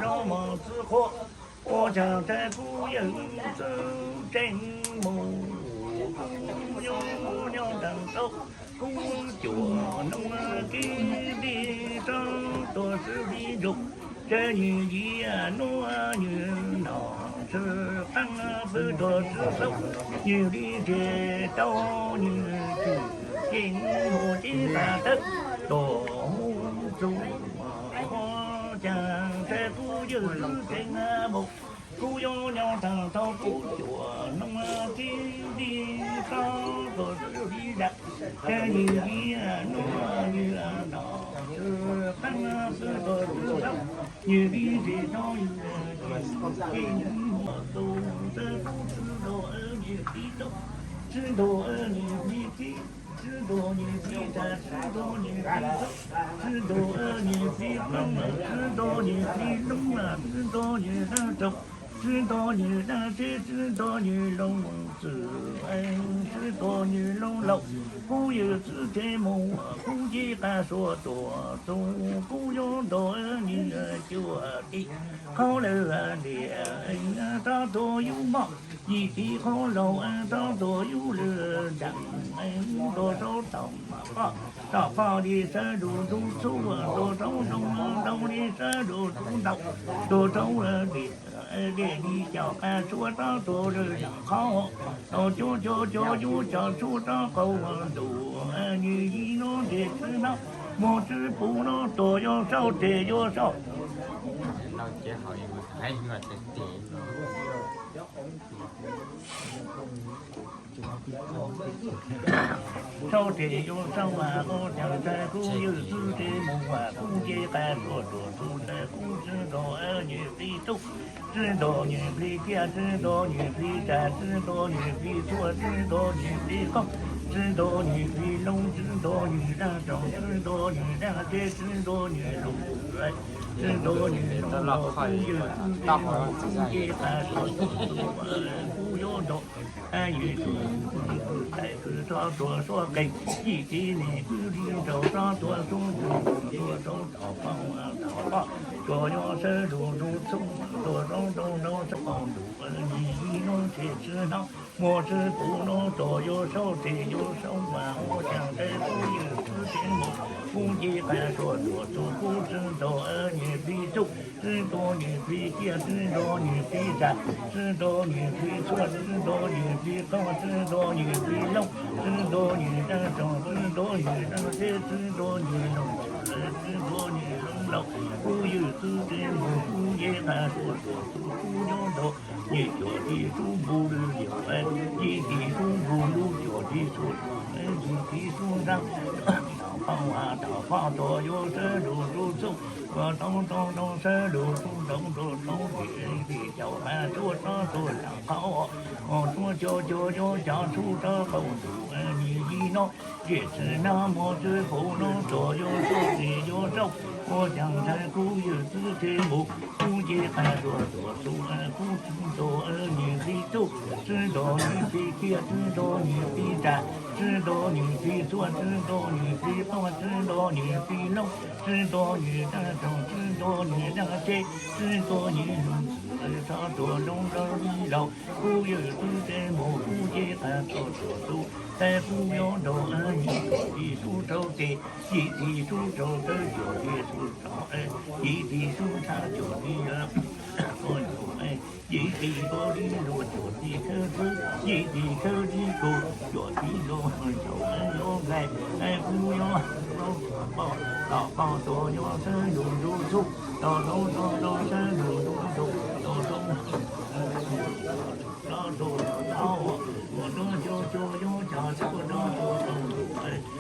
Zov mos txwv qhuav, ua tsaug ntshai kuv yawg txwv tseeb mus, kuv nyob nyob tag tau kuv cuam noog kib dib tsob tuaj xwb li ntsuj, tsawg nws yias nuav nws nom tswv qaab pwg tuaj xwb xauj, nws li nrhiav tau nws tshwm ceeb mus tib qab tawm tuaj mus txug, ua caag ntshai kuv yawg txwv tseeb mus, kuv yuav nyob tag tau kuv cuam noog kib dib tsob tuaj xwb li ntsuj, tsawg nws yias nuav nws nom tswv qaab pwg tuaj xwb xauj, nws li nrhiav tau nws tshwm ceeb mus txug, ntshai kuv txwv ntuag nws plig tub, txwv ntuag nws plig kib, txwv ntuag nws plig tsav, txwv ntuag nws plig tub, txwv ntuag nws plig qoob, txwv ntuag nws plig loob, txwv ntuag nws dlaab tsaug, txwv ntuag nws dlaab teb, txwv ntuag nws loo txwm, txwv ntuag nws loo laus, kuv yawg txwv tseeb mus, kuv nce qab suab tuaj txug, kuv yuav ntuag nws cuaj tim qhov lawm li, txog tuaj yug moj yim tim qhov laug, txog tuaj yug lwm ntees, tuaj rau tom poj, tom poj li sawv lug ntuj txug, tuaj rau ntoo ntoo li sawv lug ntuj ntaus, tuaj rau dej dej li cov qab suab txog tuaj lwm ntees qhov, tuaj cuab cuab cuab yug cov suab rov qaum ntuj, nws yim nuav ntshe txwv nab muaj txwv puv nuav tuaj yuav saub tes yuav saub saub tes yuav saub mas, ua caag ntshai kuv yawg txwv tseeb mus, kuv nce qab suab tuaj txug, ntshai kuv txwv ntuag nws plig tub, txwv ntuag nws plig kiab, txwv ntuag nws plig tsav, txwv ntuag nws plig txhuaj, txwv ntuag nws plig qoob, txwv ntuag nws plig loob, txwv ntuag nws dlaab tsaug, txwv ntuag nws dlaab teb, txwv ntuag nws loo, txwv ntuag nws loo laus, kuv yawg txwv tseeb mus, kuv nce qab suab tuaj txug, kuv yuav ntuag nws cuaj tim qhov lawm, txog tuaj suab qeeg, yim tim neeg kwv li nraug, txog tuaj suab ntsuj, tuaj rau tom poj, tom poj, tuaj yuav sawv lug ntuj txug, tuaj rau ntoo ntoo sawv qaum ntuj, nws yim nuav ntshe txwv nab muaj txwv puv nuav tuaj yuav saub tes yuav saub mas, ua caag ntshai kuv yawg txwv tseeb mus, kuv nce qab suab tuaj txug, kuv txwv ntuag nws plig tub, txwv ntuag nws plig kiab, txwv ntuag nws plig tsav, txwv ntuag nws plig txhuaj, txwv ntuag nws plig qoob, txwv ntuag nws plig loob, txwv ntuag nws dlaab tsaug, txwv ntuag nws dlaab teb, txwv ntuag nws loo, txwv ntuag nws loo laus, kuv yawg txwv tseeb mus, kuv nce qab suab tuaj txug, kuv yuav ntuag nws cuaj tim sub npum lub liaus, yim tim sub npum lub, cuaj tim sub, yim tim sub nraag, tom poj, tom poj tuaj yuav sawv lug ntuj txug, tuaj rau ntoo ntoo sawv lug txug, ntoo ntoo rau tim tim cov qab suab txog tuaj ntees qhov, tuaj cuab cuab yuav cov suab rov qaum ntuj, nws yim nuav ntshe txwv nab muaj txwv puv nuav tuaj yuav saub tes yuav saub, ua caag ntshai kuv yawg txwv tseeb mus, kuv nce qab suab tuaj txug, kuv txwv ntuag nws plig tub, txwv ntuag nws plig kiab, txwv ntuag nws plig tsav, txwv ntuag nws plig txhuaj, txwv ntuag nws plig qoob, txwv ntuag nws plig loob, txwv ntuag nws dlaab tsaug, txwv ntuag nws dlaab teb, txwv ntuag nws loo txwm, txog tuaj zoo nraug li laus, kuv yawg txwv tseeb mus, kuv nce qab suab tuaj txug, ntshai kuv yuav ntuag nws cuaj tim sub rau tes, yim tim sub rau taw, cuaj tim sub rau, yim tim sub ntshav, cuaj tim kua ntsum, yim tim kua li luas, cuaj tim khawb xwb, yim tim khawb li kub, cuaj tim luas ntshaus yuav nplais, kuv yuav tom poj, tom poj tuaj yuav sawv lug ntuj txug, tom ntoo tom ntoo sawv lug ntuj txug, tom ntoo tom ntoo tom ntoo, tuaj cuab cuab yuav cov suab rov qaum ntuj,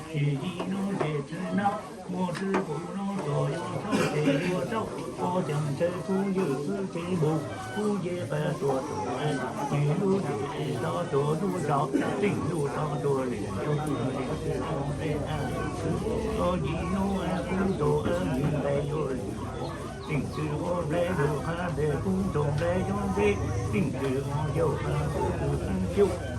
nws yim nuav ntshe txwv nab muaj txwv puv nuav tuaj yuav saub tes yuav saub, ua caag ntshai kuv yawg txwv tseeb mus, kuv nce qab suab tuaj txug, nws lub txwv txog tuaj lub zos, leej lub txog tuaj leej zos, leej txwv ua nplai, yim nuav kuv txwv nws nplai yuav leej, leej txwv ua nplai lug qhov ntawd, kuv txwv nplai yuav ntse, leej txwv ua yau qhov ntawd, kuv txwv cub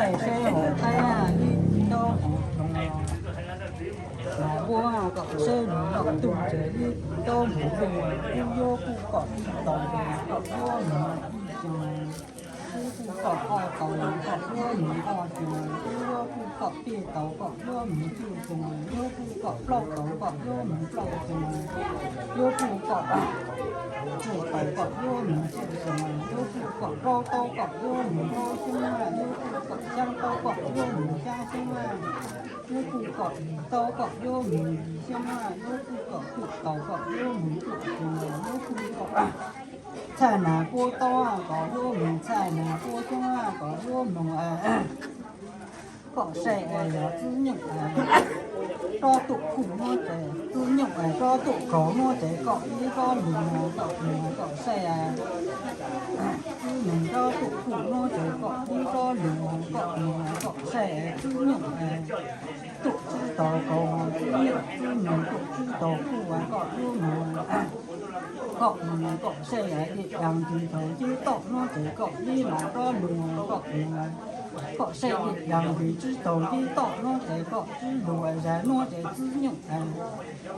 Tais seb hauv qaib ib tsob hauv zoov no. Npua kom seb nws yog tug ntses li tau mus lug, wb yuav kuj kom ib tau kom yuav mus ib xyoo, wb kuj kom ob tau kom yuav mus ob xyoo, wb yuav kuj kom peb tau kom yuav mus peb xyoo, yuav kuj kom plaub tau kom yuav mus plaub xyoo, yuav kuj kom tsib tau kom yuav mus tsib xyoo, yuav kuj kom rau tau kom yuav mus rau xyoo, yuav kuj kom xyaa tau kom yuav mus xyaa xyoo, yuav kuj kom yim tau kom yuav mus yim xyoo, yuav kuj kom cuaj tau kom yuav mus cuaj xyoo, yuav kuj kom txhaj nas puab tau kom yuav mus txhaj nas puab xyoo kom yuav mus. Kom saib yog Txwb Nyooj rov tuaj kuj muab tes, Txwb Nyooj rov tuaj kaus muab tes kom ib rov lug, kom saib Txwb Nyooj rov tuaj kuj muab tes kom ib rov lug, kom saib Txwb Nyooj tuaj tsib tau kaus, Txwb Nyooj, Txwb Nyooj tuaj tsib tau kuj kom ib lug, kom saib Yij Dlaag Ntws thaum nceb toj muab tes kom ib mam rov lug, kom saib Yij Dlaag Ntws tsib tau nceb toj muab tes kom tsib lug, zag muab tes Txwb Nyooj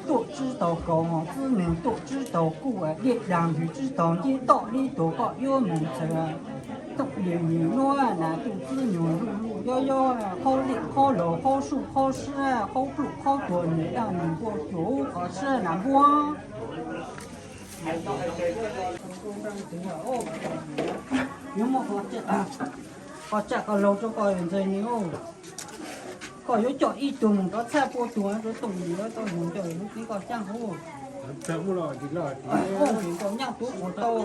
tuaj tsib tau kaus, Txwb Nyooj tuaj tsib tau kuj, Yij Dlaag Ntws tsib tau nceb toj li tuag kom yuav mus txhawm. Tooj Yij Nyim nuav nas tuj Txwb Nyooj luj luj yob yob, qhaub liaj qhaub laug qhaub suj qhaub sab qhaub pluj qhaub tuag, Nyij Dlaag Ntws npua cuag qhov sab nas npua. Yuav muab qhov tsaj ko laug rau koj ntxawg ni, koj yuav coj ib tug mus rov txhaj pua tuag rau Tooj Yij tau mus ncaws lub txiv koj caab hauv. Koj nyaj tuav quas tau.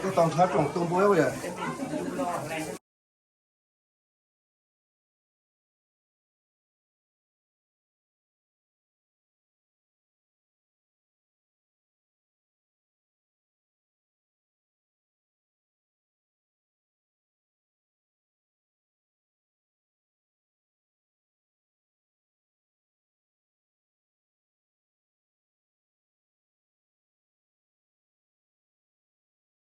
Koj tau nrhav rooj tu npua yom?